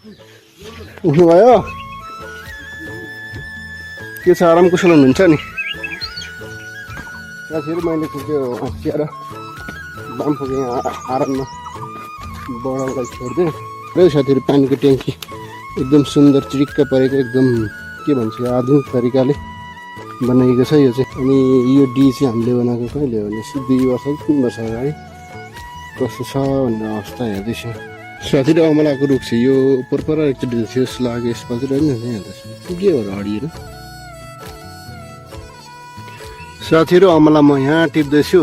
उठ्नुभयो के छ आराम कुशल हुनुहुन्छ नि साथीहरू मैले त्यो हँसिया र बामफोको यहाँ आराममा बडाउलाई छोडिदिएँ र साथीहरू पानीको ट्याङ्की एकदम सुन्दर चिरिक्क परेको एकदम के भन्छ आधुनिक तरिकाले बनाइएको छ यो चाहिँ अनि यो डी चाहिँ हामीले बनाएको कहिले हो भने 2 वर्ष 3 वर्ष अगाडि कस्तो छ भन्ने अवस्था हेर्दैछु साथीहरू अमलाको रुख छ यो पर एकचोटि थियो जस्तो लाग्यो यसपालि चाहिँ रहेन हेर्दैछु के हो र हडिएर साथीहरू अमला म यहाँ टिप्दैछु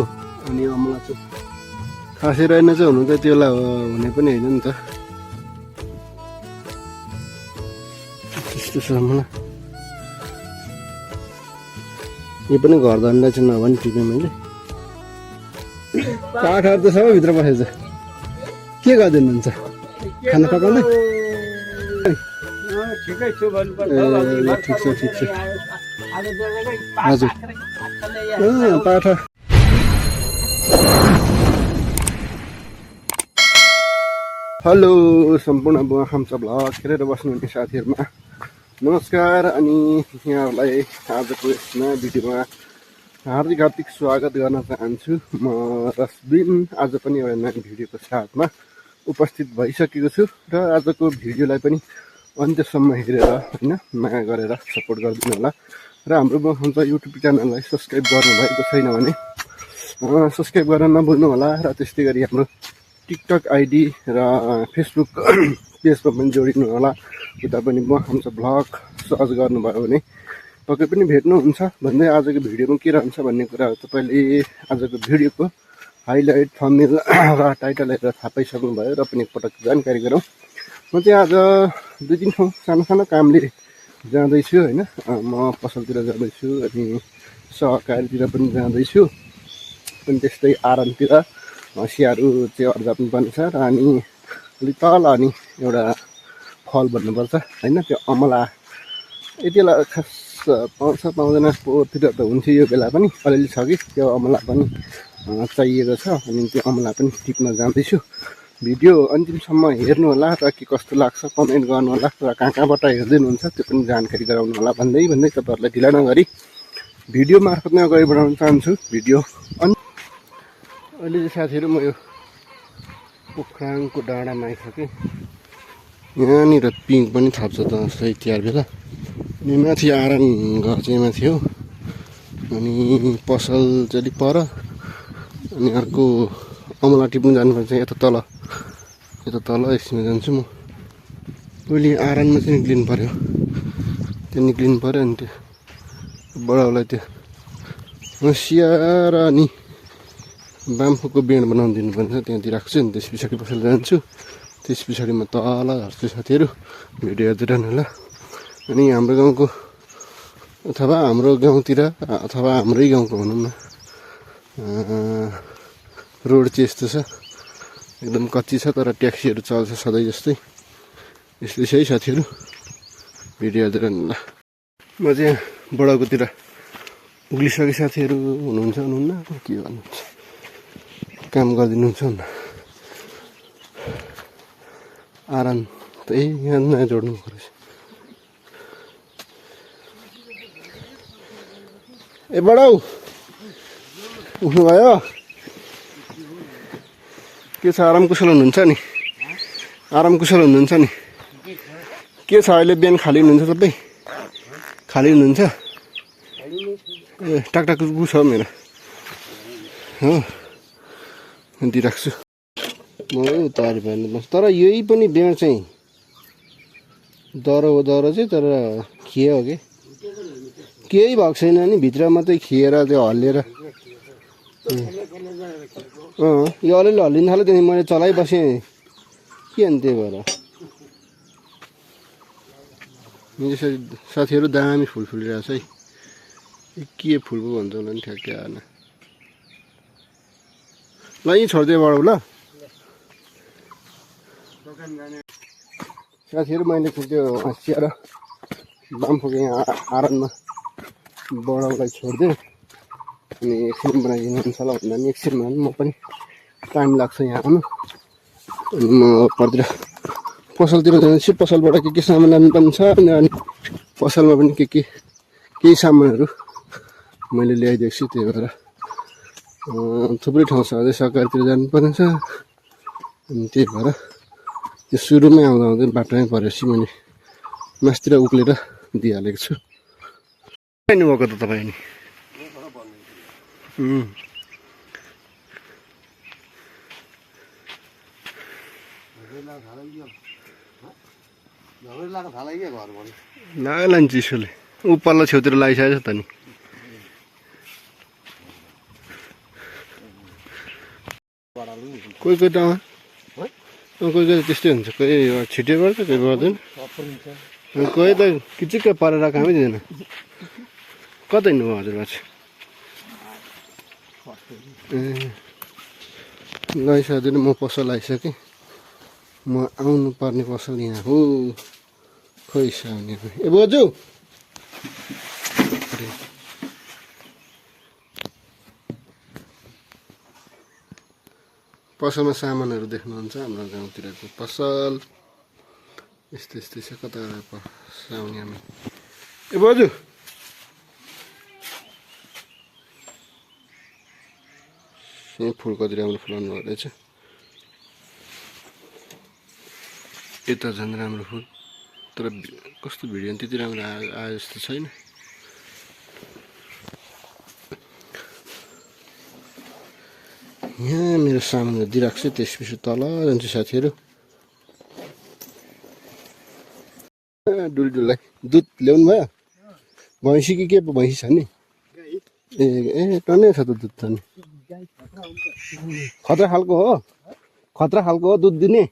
अनि अमला चाहिँ खासै रहेन चाहिँ हुनु त त्यसलाई हुने पनि होइन नि त त्यस्तो छ अमला यो पनि घर धन्दा चाहिँ नभए नि टिपेँ मैले काठहरू त सबै भित्र बसेछ के गरिदिनुहुन्छ खाना पकाउँदै ठिक छ हजुर पाठा हेलो सम्पूर्ण बुवा खाम्चा भ्लग हेरेर बस्नुहुने साथीहरूमा नमस्कार अनि यहाँहरूलाई आजको यसमा भिडियोमा हार्दिक स्वागत गर्न चाहन्छु म रसबिन आज पनि एउटा नयाँ भिडियोको साथमा उपस्थित भइसकेको छु र आजको भिडियोलाई पनि अन्त्यसम्म हेरेर होइन माया गरेर सपोर्ट गरिदिनु होला र हाम्रो बुवा युट्युब च्यानललाई सब्सक्राइब गर्नुभएको छैन भने सब्सक्राइब गर्न नभुल्नु होला र त्यस्तै गरी हाम्रो टिकटक आइडी र फेसबुक पेजमा पनि जोडिनु होला उता पनि बुवा खाम्चा भ्लग सर्च गर्नुभयो भने पक्कै पनि भेट्नुहुन्छ भन्दै आजको भिडियोमा के रहन्छ भन्ने कुरा तपाईँले आजको भिडियोको हाइलाइट थम्बनेल र टाइटल हेरेर थाहा पाइसक्नुभयो र पनि एकपटक जानकारी गरौँ म चाहिँ आज 2-3 ठाउँ सानो कामले जाँदैछु होइन म पसलतिर जाँदैछु अनि सहकारीतिर पनि जाँदैछु अनि त्यस्तै आरामतिर हँसियाहरू चाहिँ अर्जा पनि बन्छ र अनि अलिक तल अनि एउटा फल भन्नुपर्छ होइन त्यो अमला यति बेला खास पाउँछ पाउँदैन पोहोरतिर त हुन्छ यो बेला पनि अलिअलि छ कि त्यो अमला पनि चाहिएको छ अनि त्यो अमला पनि टिप्न जाँदैछु भिडियो अन्तिमसम्म हेर्नु होला र के कस्तो लाग्छ कमेन्ट गर्नु होला र कहाँबाट हेर्दै हुनुहुन्छ त्यो पनि जानकारी गराउनु होला भन्दै तपाईँहरूलाई ढिला नगरी भिडियो मार्फत नै अगाडि बढाउन चाहन्छु भिडियो अहिले चाहिँ साथीहरू म यो पोखराङको डाँडामा आइसकेँ यहाँनिर पिङ पनि थाप्छ त सही तिहार बेला अनि माथि आराम घर चाहिँ माथि हो अनि पसल चाहिँ अलिक पर अनि अर्को अमला टिप्नु जानुपर्छ यता तल एकछिनमा जान्छु म पहिले आराममा चाहिँ निक्लिनु पऱ्यो त्यो निक्लिनु पऱ्यो अनि त्यो बडाउलाई त्यो हँसिया र अनि बामफोको बेड बनाउनु दिनुपर्छ त्यहाँतिर राख्छु अनि त्यस पछाडि पसल जान्छु त्यस पछाडि म तल झर्छु साथीहरू भिडियो हेर्दै रहनु होला अनि हाम्रो गाउँको अथवा हाम्रो गाउँतिर अथवा हाम्रै गाउँको भनौँ न रोड चाहिँ यस्तो छ एकदम कच्ची छ तर ट्याक्सीहरू चल्छ सधैँ जस्तै यस्तै छ है साथीहरू भिडियो हेर्दै रहनु होला म चाहिँ बडाकोतिर उक्लिसके साथीहरू हुनुहुन्छ हुनुहुन्न के भन्नुहुन्छ काम गरिदिनुहुन्छ न आराम त यहाँ नयाँ जोड्नु पर्छ ए बडाउ उठ्नुभयो के छ आराम कुशल हुनुहुन्छ नि आराम कुशल हुनुहुन्छ नि के छ अहिले बिहान खाली हुनुहुन्छ सबै खाली हुनुहुन्छ ए टाकटाक छ मेरो हो दिइराख्छु म उतारि भएन तर यही पनि बेड चाहिँ दह्रो चाहिँ तर खियो हो कि केही भएको छैन नि भित्र मात्रै खिएर त्यो हल्लिएर यो अलिअलि हल्लिन थाल्यो त्यहाँदेखि मैले चलाइबसेँ के अनि त्यही भएर साथीहरू दामी फुल फुलिरहेको छ है के फुल पो भन्छ होला नि ठ्याक्कै आएन ल यहीँ छोडिदिए बडाउ ल साथीहरू मैले त्यो हँसिया र बामफोको यहाँ आराममा बडाउलाई छोडिदिएँ अनि एकछिन बनाइदिनुहुन्छ होला भन्दा पनि एकछिनमा म पनि टाइम लाग्छ यहाँ आउनु अनि म परतिर पसलतिर जाँदैछु पसलबाट के सामान लानुपर्ने छ अनि पसलमा पनि केही सामानहरू मैले ल्याइदिएको छु त्यही भएर थुप्रै ठाउँ छ अझै सरकारतिर जानुपर्ने छ अनि त्यही भएर त्यो सुरुमै आउँदा आउँदै बाटोमै परेपछि मैले मासतिर उक्लेर दिइहालेको छु भएको त तपाईँ नि लान्छ चिसोले ऊ पल्लो छेउतिर लगाइसकेको छ त नि कोही कोही ठाउँमा कोही कोही त्यस्तै हुन्छ कोही छिटै गर्छ कोही गर्दैन कोही त किचिक्क परेर कामै दिँदैन कता हिँड्नुभयो हजुरबा चाहिँ लगाइसकेर म पसल आइसकेँ म आउनु पर्ने पसल यहाँ हो खोइ साउने ए बोजू पसलमा सामानहरू देख्नुहुन्छ हाम्रो गाउँतिरको पसल यस्तै यस्तै छ कता पसाउने हामी ए बोजू यहाँ फुल कति राम्रो फुलाउनु भएको रहेछ यता झन् राम्रो फुल तर कस्तो भिडियो त्यति राम्रो आयो जस्तो छैन यहाँ मेरो सामानहरू दिइरहेको छु त्यसपछि तल जान्छु साथीहरू डुलडुललाई दुध ल्याउनु भयो भैँसी कि के भैँसी छ नि ए ए टन्नै छ त दुध त नि खतरा खालको हो दुध दिने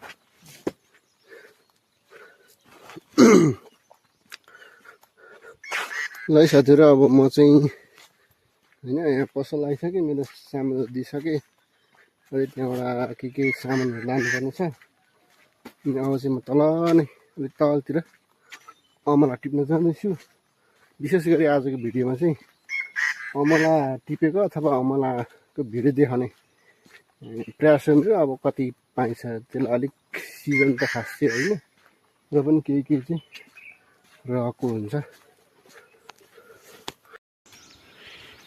ल साथीहरू अब म चाहिँ होइन यहाँ पसल आइसकेँ मेरो सामान दिइसकेँ अहिले त्यहाँबाट के सामानहरू लानुपर्ने छ अनि अब चाहिँ म तल नै अलिक तलतिर अमला टिप्न जाँदैछु विशेष गरी आजको भिडियोमा चाहिँ अमला टिपेको अथवा अमलाको भिडियो देखाउने प्रयास गर्छु अब कति पाइन्छ त्यसलाई अलिक सिजन त खास चाहिँ होइन र पनि केही चाहिँ रहेको हुन्छ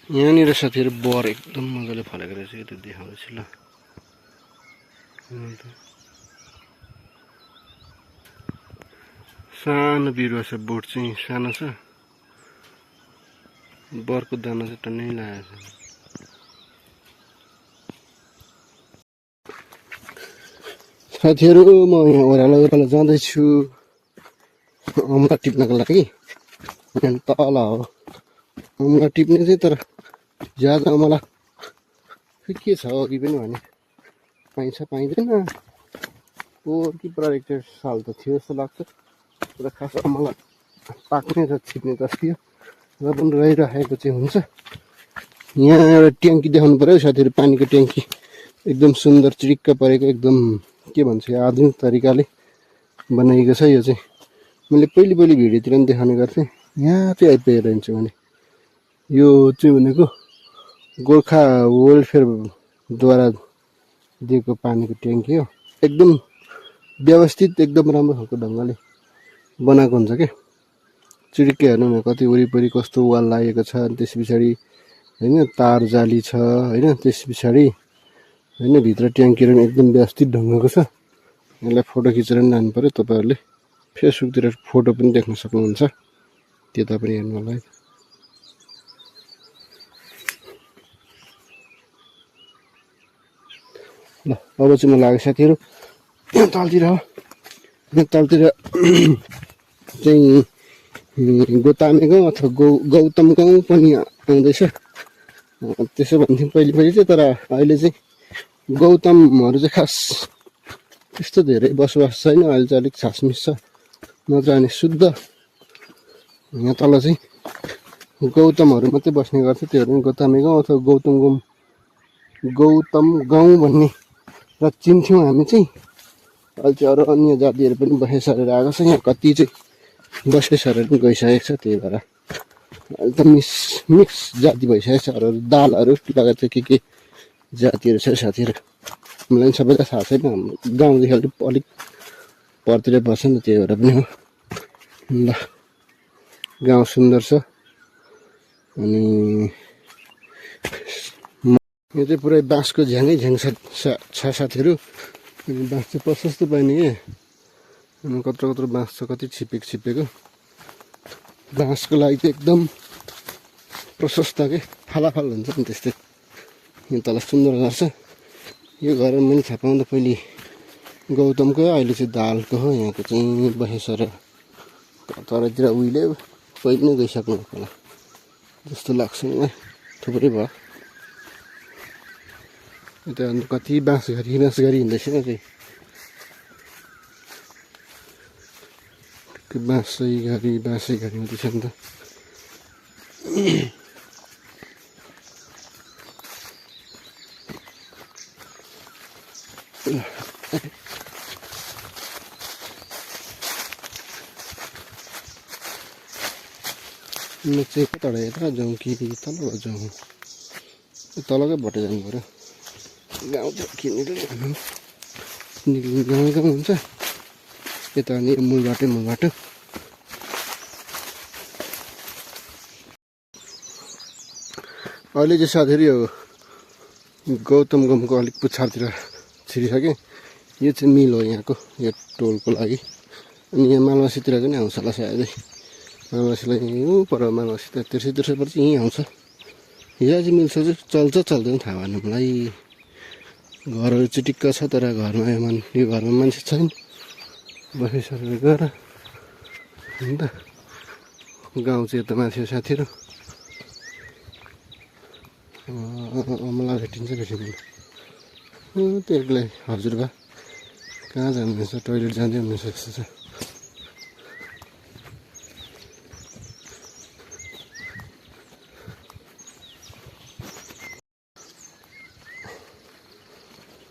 यहाँनिर साथीहरू बर एकदम मजाले फलेको रहेछ त्यो देखाउँदैछु ल सानो बिरुवा छ बोट चाहिँ सानो छ बरको दाना चाहिँ टन्नै लागेको छ साथीहरू म यहाँ ओह्रालो जाँदैछु अमला टिप्नको लागि यहाँ तल हो अमला टिप्ने चाहिँ तर ज्यादा अमला के छ अघि पनि भने पाइन्छ पाइँदैन पोहोर कि प्रत्येक साल त थियो जस्तो लाग्छ तर खास अमला पाक्ने र छिप्ने त थियो र पनि रहिराखेको चाहिँ हुन्छ यहाँ एउटा ट्याङ्की देखाउनु पऱ्यो साथीहरू पानीको ट्याङ्की एकदम सुन्दर चिरिक्क परेको एकदम के भन्छ यो आधुनिक तरिकाले बनाइएको छ यो चाहिँ मैले पहिले भिडियोतिर पनि देखाउने गर्थेँ यहाँ चाहिँ आइपुगेर हिँड्छु भने यो चाहिँ भनेको गोर्खा वेलफेयरद्वारा दिएको पानीको ट्याङ्की हो एकदम व्यवस्थित एकदम राम्रो खालको ढङ्गले बनाएको हुन्छ क्या चिरिक्कै हेर्नु न कति वरिपरि कस्तो वाल लागेको छ अनि त्यस पछाडि होइन तार जाली छ होइन त्यस पछाडि होइन भित्र ट्याङ्कीहरू एकदम व्यवस्थित ढङ्गको छ यसलाई फोटो खिचेर पनि लानु पऱ्यो तपाईँहरूले फेसबुकतिर फोटो पनि देख्न सक्नुहुन्छ त्यता पनि हेर्नु होला है ल अब चाहिँ म लागेको साथीहरू तलतिर हो तलतिर चाहिँ गोतामे गाउँ अथवा गौतम गाउँ पनि आउँदैछ त्यसो भन्थ्यौँ पहिले चाहिँ तर अहिले चाहिँ गौतमहरू चाहिँ खास त्यस्तो धेरै बसोबास छैन अहिले चाहिँ अलिक छासमिस छ नत्र अनि शुद्ध यहाँ तल चाहिँ गौतमहरू मात्रै बस्ने गर्छ त्योहरू पनि गोतामे गाउँ अथवा गौतम गाउँ भन्ने र चिन्थ्यौँ हामी चाहिँ अहिले चाहिँ अरू अन्य जातिहरू पनि बसाइ सरेर आएको छ यहाँ कति चाहिँ बसाइ सरेर पनि गइसकेको छ त्यही भएर अहिले त मिक्स जाति भइसकेको छ अरू दालहरू लगायत के जातिहरू छ साथीहरू मलाई पनि सबैलाई थाहा छैन हाम्रो गाउँदेखि अलिक परतिरै पर्छ नि त, त्यही भएर पनि हो। ल गाउँ सुन्दर छ। अनि यो चाहिँ पुरै बाँसको झ्याङै झ्याङ छ साथीहरू। अनि बाँस चाहिँ प्रशस्त पाइने के, अनि कत्रो कत्रो बाँस छ, कति छिपेको। बाँसको लागि चाहिँ एकदम प्रशस्त के, फालाफाल हुन्छ नि त्यस्तै। यो तल सुन्दर घर छ। यो घर मैले थाहा पाउँदा पहिले गौतमको, अहिले चाहिँ दालको हो। यहाँको चाहिँ बहेसर तरातिर उहिले पहिले नै गइसक्नु होला जस्तो लाग्छ मलाई, थुप्रै भयो। यता कति बाँसघरी हिँड्दैछ न चाहिँ, बाँसै घरी हुँदैछ नि त। म चाहिँ कताबाट यता जाउँ कि तलबाट जाउँ? तलकै भट्ट जानु पऱ्यो। गाउँ चाहिँ किनेर गाउँ हुन्छ यता। अनि मूल बाटो अहिले चाहिँ साथीहरू यो गौतम गमको अलिक पुछारतिर छिरिसकेँ। यो चाहिँ मिल हो यहाँको, यो टोलको लागि। अनि यहाँ मालवासीतिर पनि आउँछ होला सायदै। मालवासीलाई यहीँ पर मालवासी त तिर्सैबाट चाहिँ यहीँ आउँछ। यहाँ चाहिँ मिल्छ चाहिँ चल्छ चल्दैन थाहा भएन मलाई। घरहरू चिटिक्क छ तर घरमा यो घरमा मान्छे छैन। बसेसकेर गएर अन्त गाउँ चाहिँ यता माथि साथीहरू। मलाई भेटिँदैन त्यसलाई। हजुरबा कहाँ जानुहुन्छ? टोइलेट जाँदै हुनुहुन्छ जस्तो छ।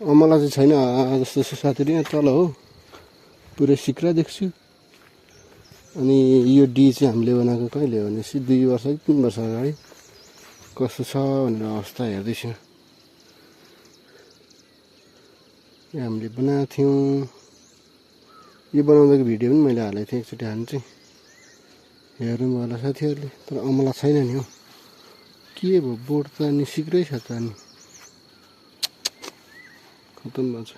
अमला चाहिँ छैन जस्तो छ साथीहरू। यहाँ तल हो, पुरै सिक्रा देख्छु। अनि यो डी चाहिँ हामीले बनाएको कहिले हो भनेपछि 2 वर्ष कि 3 वर्ष अगाडि। कस्तो छ भनेर अवस्था हेर्दैछु। यो हामीले बनाएको थियौँ। यो बनाउँदाको भिडियो पनि मैले हालेको थिएँ एकचोटि। हाल्नु चाहिँ हेर्नु होला साथीहरूले। तर अमला छैन नि हौ। के भयो? बोर्ड त अनि सिक्रै छ त अनि खतम भन्छ।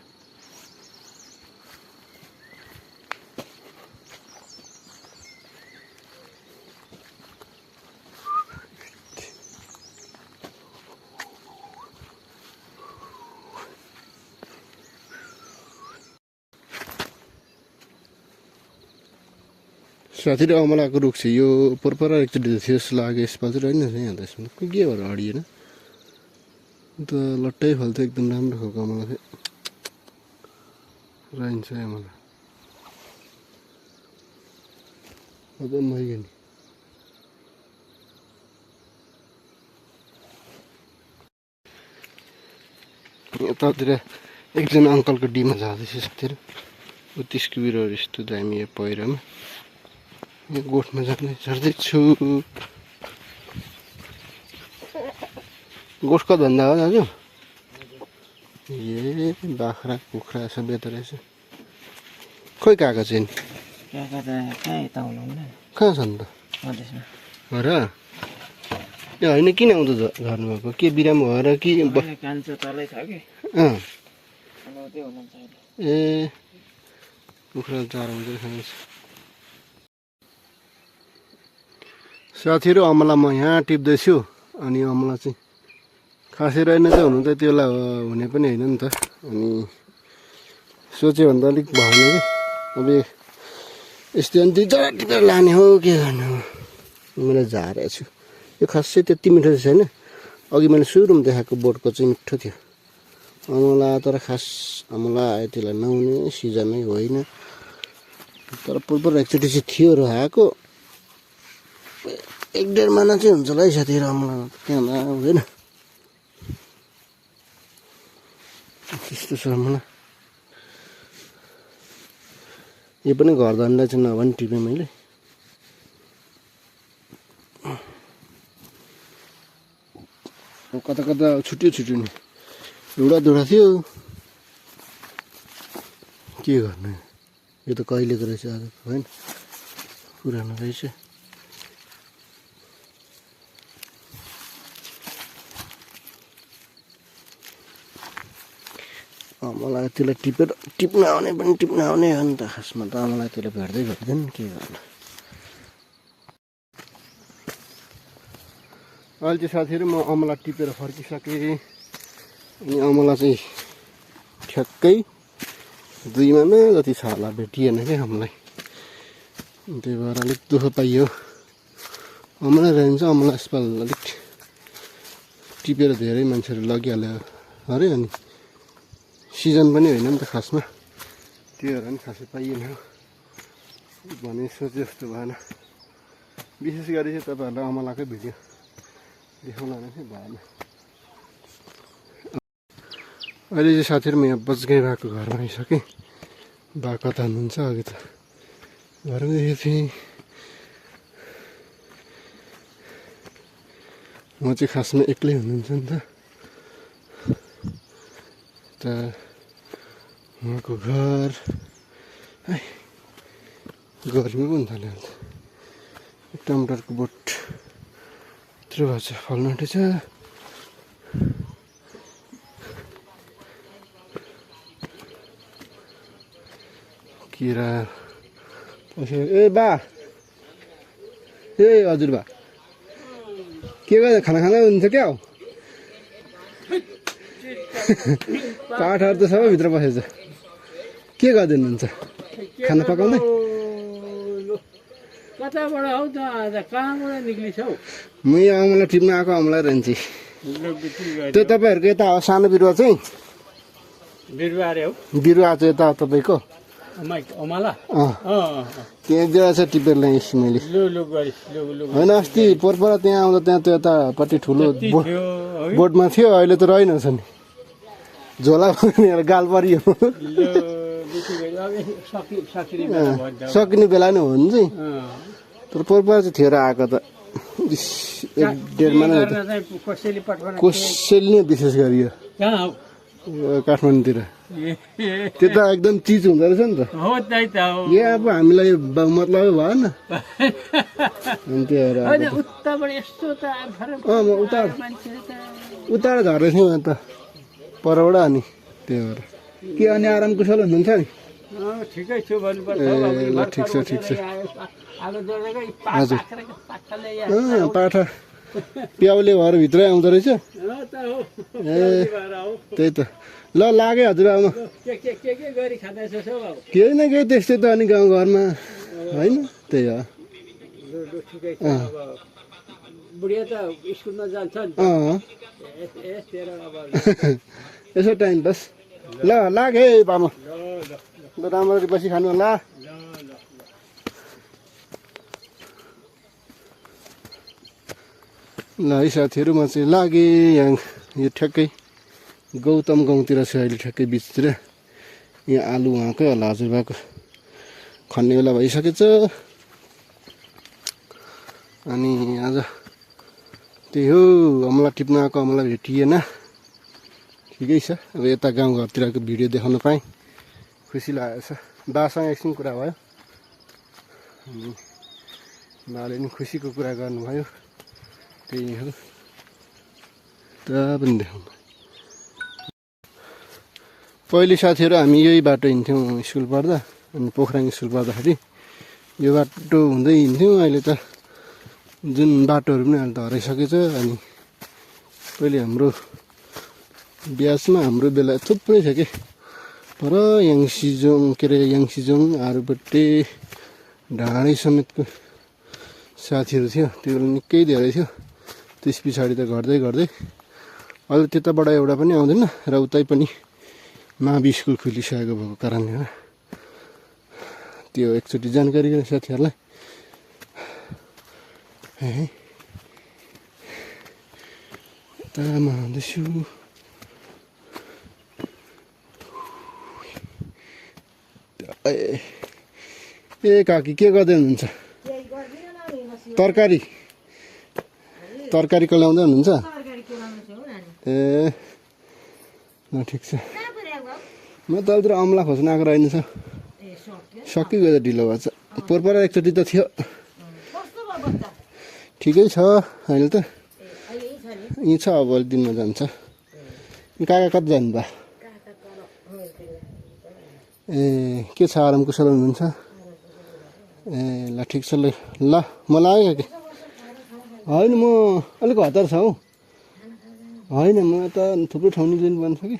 साथीहरू अमलाको रुख छ यो। पर एकचोटि थियो जस्तो लाग्यो यसपालि चाहिँ रहेन यहाँ त। यसमा के भएर अडिएन अन्त लट्टै फल्थ्यो। एकदम राम्रो खालको अमला थियो। रहन्छ अमला अब मरिगयो नि। यतातिर एकजना अङ्कलको डीमा जाँदैछ साथीहरू। उत्तिसको बिरुवाहरू यस्तो दामी यो पहिरोमा। यो गोठमा झर्दैछु। गोठ कति भन्दा हो दाजु? ए बाख्रा कुखुरा सब यता रहेछ। खोइ काका चाहिँ कहाँ छ नि त? हो र? ए होइन, किन आउँदा झर्नु भएको? के बिरामी भएर कि? ए कुखुरा चारो हुन्छ खान्छ। साथीहरू अमला म यहाँ टिप्दैछु। अनि अमला चाहिँ खासै रहेन त। हुनु त त्यसलाई हुने पनि होइन नि त। अनि सोच्यो भने त अलिक भएन कि। अब यस्तै अनि 2 जरा टिपेर लाने हो, के गर्नु हो। मैले झारेको छु। यो खासै त्यति मिठो चाहिँ छैन। अघि मैले सुरुमा देखाएको बोटको चाहिँ मिठो थियो अमला। तर खास अमला त्यसलाई नहुने सिजनै होइन। तर पूर्व एकचोटि चाहिँ थियो र आएको 1-1.5 महिना चाहिँ हुन्छ होला है साथीहरू अमला। त्यहाँ हुँदैन त्यस्तो छ अमला। यो पनि घर धन्दा चाहिँ नभए नि टिपेँ मैले। कता कता छुट्यो नि। दुडा थियो के गर्नु। यो त कहिलेको रहेछ आजको होइन पुरानो रहेछ मलाई त्यसलाई टिप्न आउने पनि टिप्न आउने हो नि त खासमा त मलाई त्यसले भेट्दैन के गर्नु अहिले चाहिँ साथीहरू म अमला टिपेर फर्किसकेँ अनि अमला चाहिँ ठ्याक्कै 2 महिना जति छ होला भेटिएन क्या हामीलाई त्यही भएर अलिक दुःख पाइयो अमला रहन्छ अमला यसपाल अलिक टिपेर धेरै मान्छेहरू लगिहाल्यो अरे अनि सिजन पनि होइन नि त खासमा त्यो भएर नि खासै पाइएन भने सोचे जस्तो भएन विशेष गरी चाहिँ तपाईँहरूलाई अमलाकै भिडियो देखाउन चाहिँ भएन अहिले चाहिँ साथीहरू म यहाँ बजगाई भएको घरमा आइसकेँ बा कता हुनुहुन्छ अघि त घरमा देखेको थिएँ म चाहिँ खासमा एक्लै हुनुहुन्छ नि त उहाँको घर गर्मी पनि थाल्यो अन्त टमाटरको बोट यत्रो भएको छ फल्नु आँटेछ किरा ए बा ए हजुर बा के गर्दा खाना हुन्छ क्या हो पाठाहरू त सबै भित्र बसेछ के गर्दै हुनुहुन्छ खाना पकाउँदै कताबाट हौ त आज कहाँबाट निक्लिछौ म यहाँ अमला टिप्न आएको अमला रहन्छ त्यो तपाईँहरूको यता हो सानो बिरुवा चाहिँ बिरुवा अरे हौ बिरुवा चाहिँ यता तपाईँको अमला त्यहाँ एक जग्गा चाहिँ टिपेर ल्याएँ मैले होइन अस्ति पोहोर त्यहाँ आउँदा त्यहाँ त्यो यतापट्टि ठुलो बोटमा थियो अहिले त रहेनछ नि झोला गाल परियो सकिने बेला नै हो नि चाहिँ तर पोहोर चाहिँ थियो र आएको त 1.5 महिना कोसेली नै विशेष गरियो काठमाडौँतिर त्यो त एकदम चिज हुँदो रहेछ नि त यहाँ अब हामीलाई मतलबै भएन अनि त्यो उता झर्दै थियौँ अन्त परबाट अनि त्यही भएर के अनि आराम कुशल हुनुहुन्छ नि ठिकै छु ल ठिक छ हजुर पाठा प्याउले भएर भित्रै आउँदो रहेछ ए त्यही त ल लाग्यो हजुरआमा केही न केही त्यस्तै त अनि गाउँघरमा होइन त्यही हो यसो टाइम पास ल लाग्यो है बामा ल राम्ररी बसी खानु होला ल है साथीहरू म चाहिँ लागेँ यहाँ यो ठ्याक्कै गौतम गाउँतिर छ अहिले ठ्याक्कै बिचतिर यहाँ आलु उहाँकै होला हजुरबाको खन्ने बेला भइसकेछ अनि आज त्यही हो अमला टिप्न आएको अमला भेटिएन ठिकै छ अब यता गाउँघरतिरको भिडियो देखाउन पाएँ खुसी लागेको छ बासँग एकछिन कुरा भयो अनि बाले पनि खुसीको कुरा गर्नुभयो त्यही हो त पनि देखाउनु पहिले साथीहरू हामी यही बाटो हिँड्थ्यौँ स्कुल पढ्दा अनि पोखराङ स्कुल पढ्दाखेरि यो बाटो हुँदै हिँड्थ्यौँ अहिले त जुन बाटोहरू पनि अहिले त हराइसकेछ अनि पहिले हाम्रो ब्यासमा हाम्रो बेला थुप्रै छ कि पर याङसिजोङ के अरे याङसिजोङ आरुपट्टि ढाँडै समेतको साथीहरू थियो त्यो बेला निकै धेरै थियो त्यस पछाडि त घट्दै घट्दै अहिले त्यताबाट एउटा पनि आउँदैन र उतै पनि मावि स्कुल खुलिसकेको भएको कारणले होला त्यो एकचोटि जानकारी गर्ने साथीहरूलाई तामा आउँदैछु ए काकी के गर्दै हुनुहुन्छ तरकारीको ल्याउँदै हुनुहुन्छ ए ल ठिक छ म त अलिक अमला खोज्न आएको रहेछ सकिगयो त ढिलो भएछ पोहोर एकचोटि त थियो ठिकै छ अहिले त यहीँ छ अब अलिक दिनमा जान्छ काका कता जानु भयो ए के छ आराम कुशल हुनुहुन्छ ए ल ठिक छ ल ल म लाग्यो कि होइन म अलिक हतार छ हौ होइन म त थुप्रो ठाउँ निक्लिनु पर्छ कि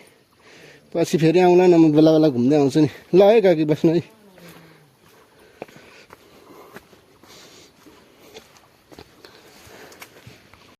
पछि फेरि आउँला न म बेला बेला घुम्दै आउँछु नि ल है काकी बस्नु है